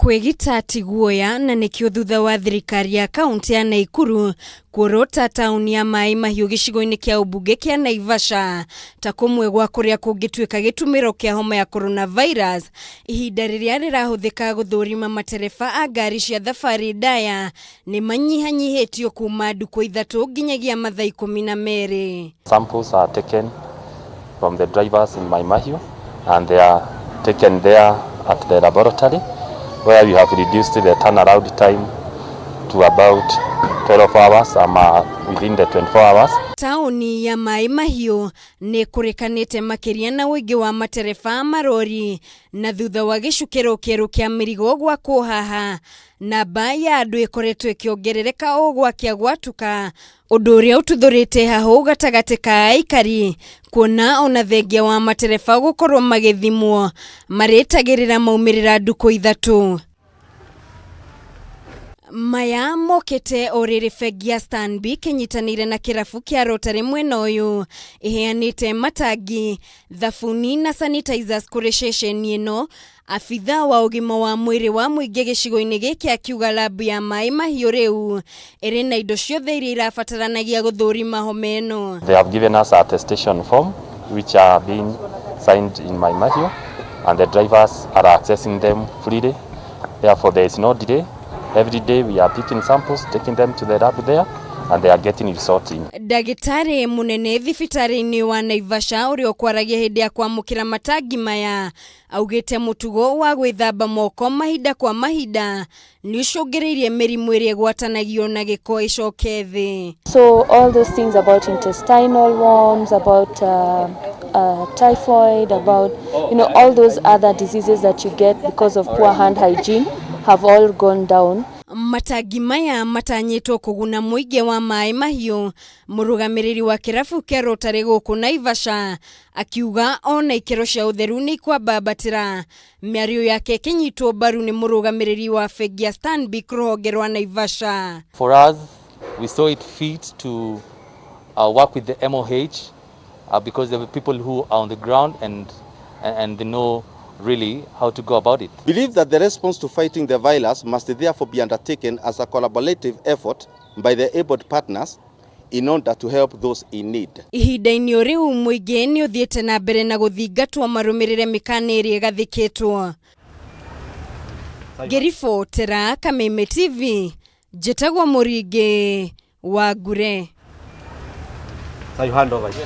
Kwĩgita ti guoya na nĩkĩo thutha wa thirikari ya kaunti ya Naikuru kuorota taũni ya Maĩ Mahiũ gĩcigo-inĩ kĩa ũmbunge kĩa Naivasha ta kũmwe gwa kũrĩa kũngĩtuĩka gĩtumĩro kĩa homa ya coronavirus, ihinda rĩrĩa rĩrahũthĩka gũthũrima matereba a ngari cia thabarĩ ndaya nĩ manyihanyihĩtio kuma ndukũ 3 nginyagia mathaa 12. Samples are taken from the drivers in Mai Mahiu and they are taken there at the laboratory where we have reduced the turnaround time to about 12 hours within the 24 hours. Taũni ya Maĩ Mahiũ nĩ kũrĩkanĩte makĩria na ũingĩ wa matereba a marori na thutha wa gĩcukĩro kĩerũ kĩa mĩrigo gwakwo haha, namba ya andũ ĩkoretwo ĩkĩongerereka o gwakĩa gwatuka, ũndũ ũrĩa ũtuthũrĩte hahũ gatagatĩ ka aikari kuona ona thengia wa matereba gũkorwo magĩthimwo marĩtagĩrĩra maumĩrĩra ndukũ 3. Maya mokĩte o rĩrĩ bengi ya Stanbic ĩnyitanĩire na kĩrabu kĩa Rotary mwena ũyũ ĩheanĩte matangi, thabuni na sanitizers kũrĩ ceceni ĩno. Abitha wa ũgima wa mwĩrĩ wa mũingĩ gĩcigo-inĩ gĩkĩ akiuga labu ya Maĩ Mahiũ rĩu ĩrĩ na indo ciothe iria irabataranagia gũthũrima homa ĩno. They have given us a attestation form which are being signed in Mai Mahiu and the drivers are accessing them freely. Therefore there is no delay. Every day we are picking samples, taking them to the lab there, and they are getting results in. Ndagĩtarĩ mũnene thibitarĩ-inĩ wa Naivasha ũrĩa ũkwaragia hĩndĩ ya kwamũkĩra matangi maya augĩte mũtugo wa gwĩthamba moko mahinda kwa mahinda nĩ ũcũngĩrĩirie mĩrimũ ĩrĩa ĩgwatanagio na gĩko ĩcoke thĩ. So all those things about intestinal worms, about typhoid, about all those other diseases that you get because of poor hand hygiene have all gone down. Matangi maya matanyĩtwo kũguna mũingĩ wa Maĩ Mahiũ. Mũrũgamĩrĩri wa kĩrabu kĩa Rotary gũkũ Naivasha akiuga ona ikĩro cia ũtheru nĩ ikwambambatĩra. Mĩario yake ĩkĩnyitwo mbaru nĩ mũrũgamĩrĩri wa bengi ya Stanbic rũhonge rwa Naivasha. For us, we saw it fit to work with the MOH because there were people who are on the ground and they know really how to go about it. Believe that the response to fighting the virus must therefore be undertaken as a collaborative effort by the able partners in order to help those in need. Ihinda-inĩ o rĩu mũingĩ nĩ ũthiĩte na mbere na gũthingatwo marũmĩrĩre mĩkana ĩrĩa ĩgathĩkĩtwo. Ngĩribotera Kameme TV, njĩtagwo Mũringĩ wa Ngure. So you hand over.